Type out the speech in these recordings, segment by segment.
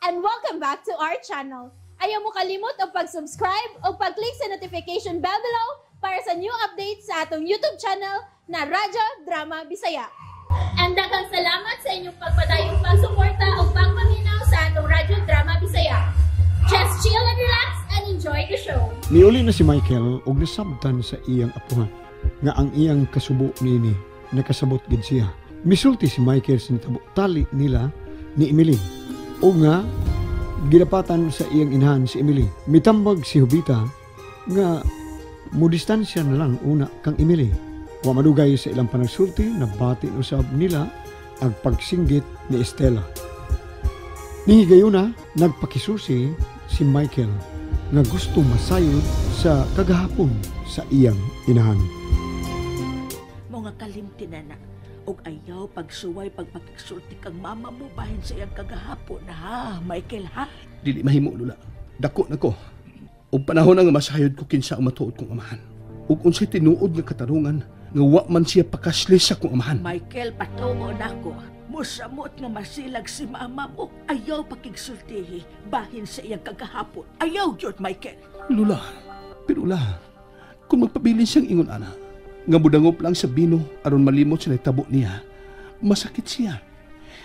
And welcome back to our channel. Ayaw mo kalimot og pag-subscribe o pag-click sa notification bell below para sa new updates sa atong YouTube channel na Radyo Drama Bisaya. And daghang salamat sa inyong pagpadayong pagsuporta o pagpaminaw sa atong Radyo Drama Bisaya. Just chill and relax and enjoy the show. Niuli na si Michael og nasabtan sa iyang apuhan nga ang iyang kasubo niini nakasabot gid siya. Misulti si Michael sa nitabo tali nila ni Emily o nga gidapatan sa iyang inahan si Emily. Mitambag si Jovita nga mudistansya na lang una kang Emily. Wa madugay sa ilang panagsulti, nabati usab nila ang pagsinggit ni Estela. Nihigayuna, nagpakisusi si Michael nga gusto masayod sa kagahapon sa iyang inahan. Mga kalimti na na, og ayaw pagsuway pagpakigsulti kang mama mo bahin sa iyang kagahapon ha, Michael ha? Dili mahimo, Lula. Dako na ko. Og panahon na nga masayod ko kinsa ang matuod kong amahan. Ug unsay tinuod nga katarungan nga wa man siya pakasli sa kong amahan. Michael, patuo nako. Musamot nga masilag si mama mo. Ayaw pakigsultihi bahin sa iyang kagahapon. Ayaw gyud, Michael. Lula, pero la, kung magpabilin siyang ingon ana, nga mudangop lang sa bino aron malimot sa nahitabo niya, masakit siya.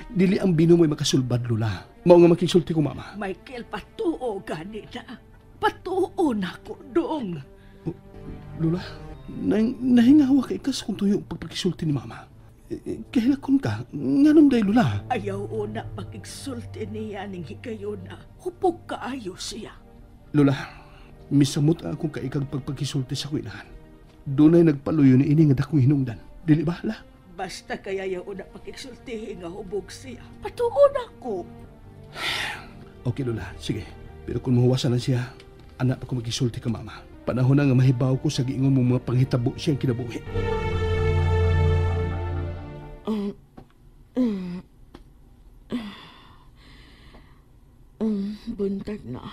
Dili ang bino mo'y makasulbad, Lula. Mao nga makigsulti ko, mama. Michael, patuo gani na. Patuo nako dong. Lula, nahingawa kay ka sa kung tuyo ang pagpakisulti ni mama. Kahilakon ka, nganong day, Lula? Ayaw una pakigsulti niya ning higayuna. Hupog kaayo siya. Lula, misamot ang akong kaikag pagpakisulti sa kuinahan. Dunay nagpaluyo ni ini nga dakong hinungdan. Dili ba, la? Basta kaya ayaw una pakigsultihi nga hubog siya. Patuo nako. Okay, Lula. Sige. Pero kung mahuwasan na siya, anak pa ko magisulti ka, mama. Panahon na nga mahibaw ko sa giingon mo mga panghitabo siyang kinabuhi. Buntag na.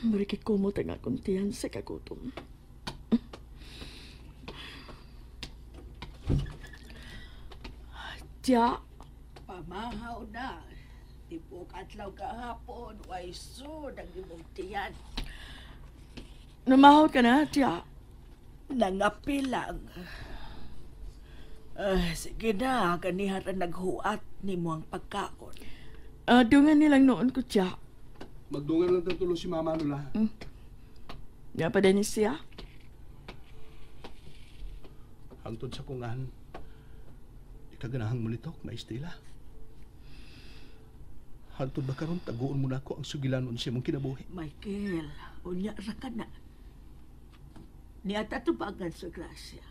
Murikit kumot ang akong tiyan sa kagutom. Tiya. Pamahaw na. Tibok adlaw gahapon, way sud ang imong tiyan. Namahaw ka na, tiya. Nangapilang. Sige na, ganiha ra naghuat nimo ang pagkaon. Dungan nilang noon ko, tiya. Magdungan lang tulo si mama, Lula. Nga pa din siya. Hangtod sa kungan, di ka ganahang mulitok, maistila. Hangtod ba karon taguon mo na ako ang sugilanon sa imong kinabuhi? Michael, unya ra ka na. Niata tubagan sa grasya.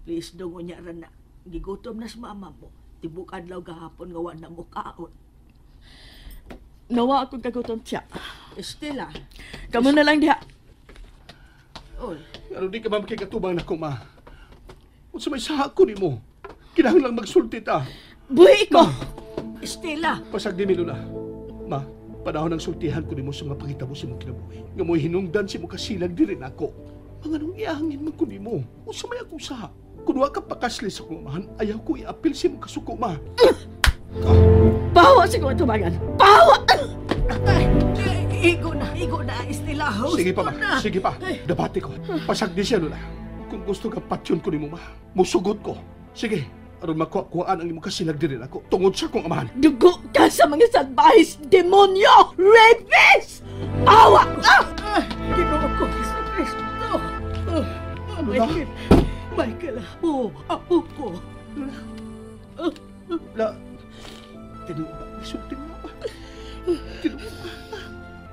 Please dong unya ra na. Gigutom na sa mama mo. Tibok adlaw gahapon nga wa na mo kaon. Nawa akong kagutom, tiya. Estela. Kamu na lang diha. Oy. Ano di ka ba makikatubang na ko, ma? Unsa may saha ko nimo? Kinahanglan magsulti ta. Buhi ko! Ma. Estela! Pasag di mi, Lula. Ma, panahon ang sultihan ko nimo sa mga pangitabo sa imong kinabuhi. Nga mo'y hinungdan sa imong kasilag diri nako. Mga nung iahangin man ko nimo. Unsa may akong saha? Kung wa ka pakasli sa akong amahan, ayaw ko iapil sa imong kasuko, ma. Bawa sa kong tubangan! Bawa! Ay, igo na, Estela. Host Sige pa, ma. na. Sige pa. Debate ko. Pasag di siya, Lula. Kung gusto ka, patyon ko nimo, ma. Musugot ko. Sige. Aron makuha-kuhaan ang imong kasilag diri nako tungod sa akong amahan. Dugo ka sa mga salbahis, demonyo! Rapist! Awa! Ah! Ginoo ko, Jesu Kristo! Lula? Michael, Michael, apo, apo ko. La, tinuod ba? Isulti mo ba? Tinuod ba?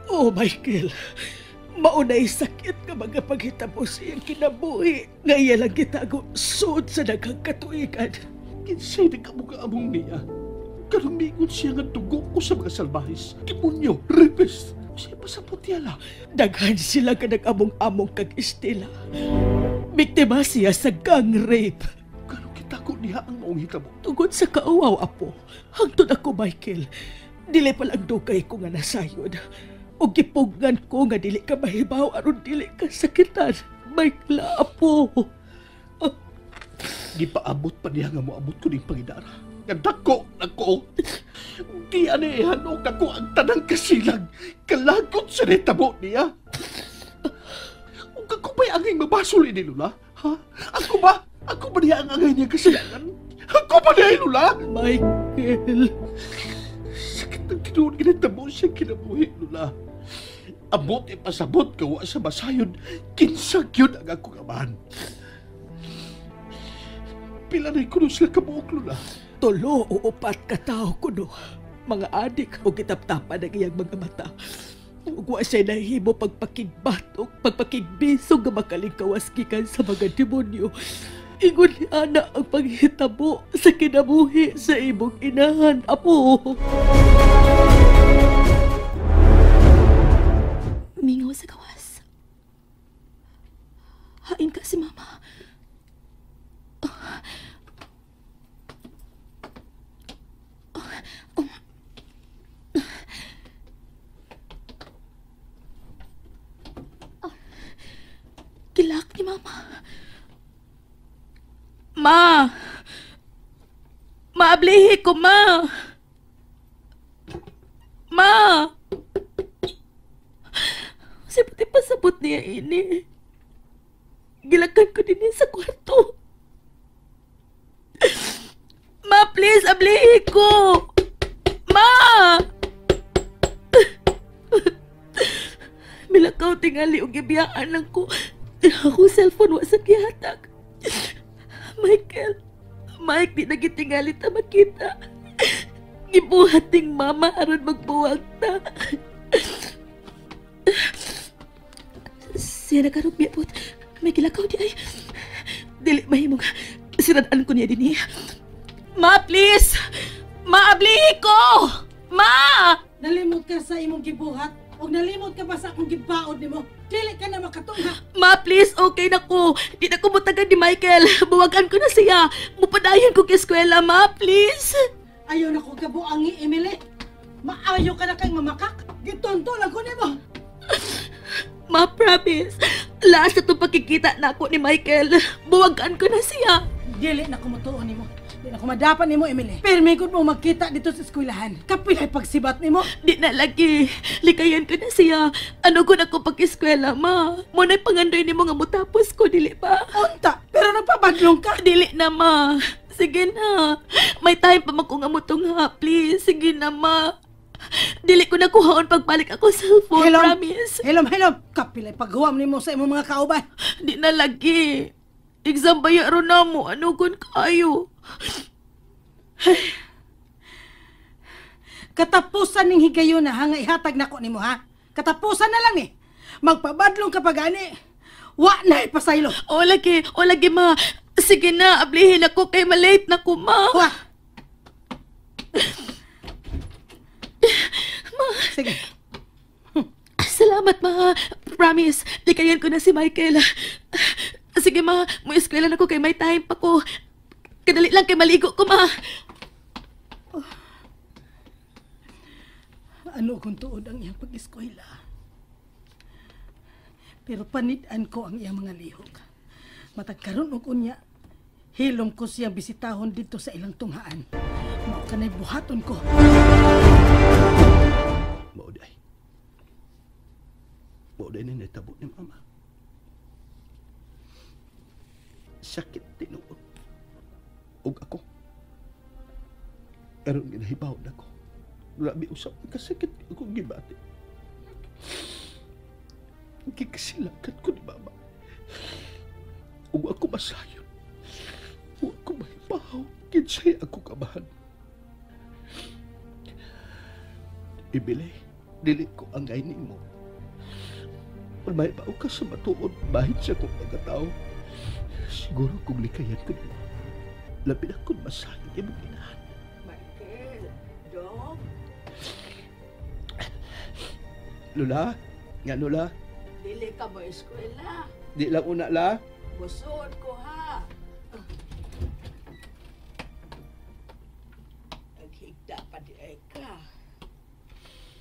Oh, Michael, maunay sakit nga mga paghitabo sa iyang kinabuhi. Nga iya lang gitago sud sa daghang katuigan. Kinsay nagkamukha-among niya. Karumigon siya nga dugo ko sa mga salbahis. Demonyo, rapist. Siya pa sa putyala. Daghan sila ka nag-among-among kag Estela. Biktima siya sa gang rape. Karong kita ko niya ang maong hitabo. Tungod sa kauwaw, apo. Hangtod ako, Michael. Dili palang dugay ko nga nasayod. O gipugngan ko nga dili ka mahibaw aron dili ka sakitan. Michael, apo. Gipaabot pa niya nga moabot ko ning pangidara. Nga dako, dako. Di ani ihanok ako ang tanang kasilag. Kalagot sa nitabo niya. Ug ako ba'y angay mabasol ini, Lula? Ha? Ako ba? Ako ba niya ang angay niya kasilangan? Ako ba niya, Lula? Michael. Sakit ng tinuod ginatabo siya kinabuhi, Lula. Abot ipasabot gawa sa masayon, kinsag yun ang akong amahan. Pila na'y kuno sila kabuok, Lula? 3 o 4 ka tao kuno. Mga adik o gitaptapan ang iyang mga mata. Ug wa siya nahimo pagpakigbat o pagpakigbisog nga makalingkawas gikan sa mga demonyo. Ingon ni ana ang paghitabo sa kinabuhi sa imong inahan, apo. Mingaw sa gawas. Hain ka si mama. Kilak ni mama. Ma! Maablihi ko, ma! Ma! Kasi pati pasabot niya ini. Gilakan ko din sa kwarto. Ma, please, ablihi ko! Ma! Milakaw tingali og gibiyaan lang ko. Ako cellphone wa sa gihatag. Michael, Mike, di na gitingali ta makita. Gibuhat ning mama aron magbuwag ta. Siya na karon miabot. May gilakaw di ay. Dili mahimong siradaan ko niya dinhi. Ma, please! Ma, ablihi ko! Ma! Nalimot ka sa imong gibuhat o nalimot ka ba sa akong gibaod nimo? Dili ka na makatungha. Ma, please, okay na ko. Di na ko mutagan ni Michael. Buwagan ko na siya. Mupadayon ko kay eskwela, ma, please. Ayaw na ko kabuangi, Emily. Maayo ka na kay mamakak. Gitonto lang ko nimo. Ma, promise. Last na itong pagkikita na ako ni Michael. Buwagan ko na siya. Dili na ko mutuon nimo. Di na ko madapan nimo, Emily. Pirmi gud mo magkita dito sa eskwelahan. Kapilay pagsibat nimo. Di na lagi. Likayan ko na siya. Ano ko na ko pag-eskwela, ma? Muna'y pangandoy nimo nga mutapos ko, dili ba? Unta, pero nagpabadlong ka. Dili na, ma. Sige na. May time pa man ko nga mutungha. Please, sige na, ma. Dili ko na kuhaon pagbalik ako cellphone, Hilom. Promise. Hilom, hilom. Kapilay paghuwam nimo sa imong mga kauban. Di na lagi. Exam ba yaro na mo? Ano kun kayo? Katapusan ning higayon na ha, nga ihatag nako nimo ha. Katapusan na lang ni. Magpabadlong ka pa gani. Wa na ipasaylo. O lagi, o lagi ma. Sige na, ablihin ako kay malate na ko ma. Wa. Ma. Sige. Salamat ma. Promise, likayan ko na si Michael. Sige ma, mo eskwela na ko kay may time pa ko. Kadali lang kay maligo ko ma. Oh. Ano kung tuod ang iyang pag-eskwela? Pero panid-an ko ang iyang mga lihok. Matag karon og unya, hilom ko siyang bisitahon dito sa ilang tunghaan. Mao kanay buhaton ko. Mao day. Mao day ni natabo ni mama. Sakit tinuod. Og ako. Aron ginahibaw na ko. Grabe usap kasakit akong gibati. Gikasilakan ko ni mama. Ug ako masayon. Ug ako mahibaw. Kinsay ako kabahan. Ibili, dili ko ang gay nimo. Kung may bao ka sa matuod, bahit sa kong pagkatao. Siguro kung likayan ko nimo, labi na kong masayon imong inahan. Michael, dong. Lola, nga Lola. Dili ka mo eskwela. Di lang una la. Busod ko ha. Naghigda pa di ay ka.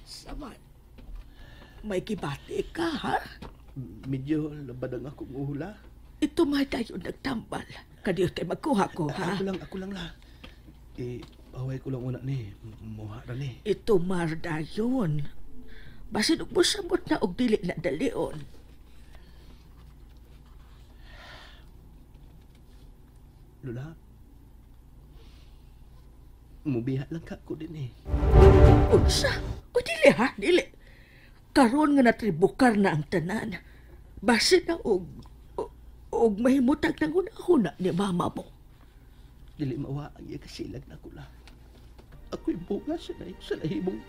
Saman, may gibati ka ha? Medyo labad ang akong uhula. Ito may tayo nagtambal. Kadiyo tayo magkuha ko ha? Ako lang la. Away ko lang una ni. Muha ra ni. Ito mardayon. Basin og mosamot na og dili na dalion. Lola, mubiha lang ka ko din eh. Unsa? O dili ha, dili. Karon nga natribukar na ang tanan. Basin na og og mahimutag ng hunahuna ni mama mo. Dili mawa ang iya kasilag na kula. Ako'y bunga sa nahimong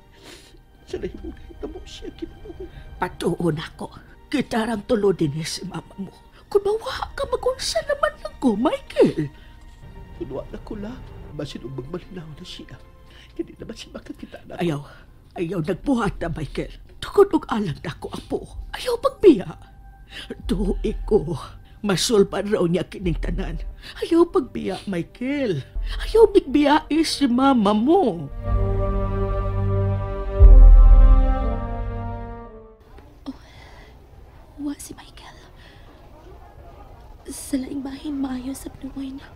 nahitabo siya kinabuhi. Patuon ako. Kitarang tulo din si mama mo. Kung mawa ka, magunsa naman ako, Michael. Kung wa na kula, basin og magmalinaw na siya. Hindi naman siya makakita na. Ayaw nagbuhat na, Michael. Tukod og alang na ko, apo. Ayaw pagbiya. Tuig ko. Masulpan raw niya kining tanan. Ayaw pagbiya, Michael. Ayaw bigbiya si mama mo. Oh, wa si Michael. Sa laing bahin, maayo sa panuway na.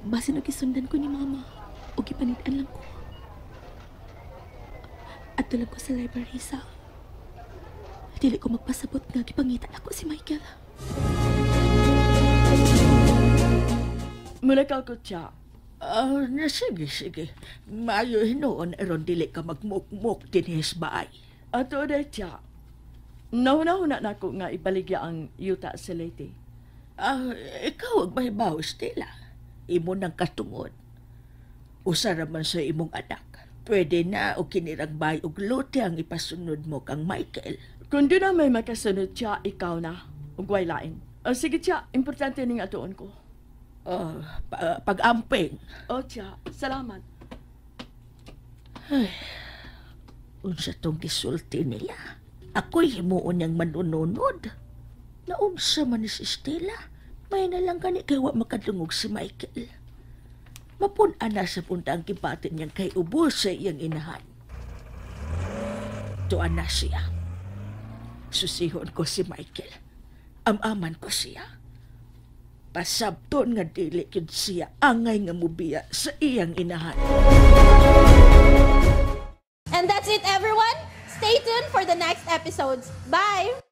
Basin og gisundan ko ni mama. O gipanid-an lang ko. At tulog ko sa library sa... Dili ko magpasabot nga gipangitan ako si Michael. Mula ka ko, Cha. Sige. Maayo hinuon, aron dili ka magmukmuk dinhis baay. Ato de, Cha. Nahuna-huna na ko nga ibaligya ang yuta sa Leyte. Ikaw ang mahibaw, Stella. Imo nang katungod. Usa raman sa imong anak. Pwede na o kinirang bay og lote ang ipasunod mo kang Michael. Kung di na may makasunod, Cha, ikaw na. Ug way lain. Sige, Cha. Importante ning atuon ko. Pag-amping. Oh, Cha. Salamat. Ay, unsa tong gisulti nila? Ako'y himuon niyang manununod. Naunsa man ni si Stella. May na lang gani kay wa makadungog si Michael. Mapun-an na sa punta ang kibatin niyang kay ubos sa iyang inahan. Tuan na siya. Susihon ko si Michael. Amaman ko siya. Pasabton nga dili gyud siya angay nga mubiya sa iyang inahan. And that's it, everyone. Stay tuned for the next episodes. Bye!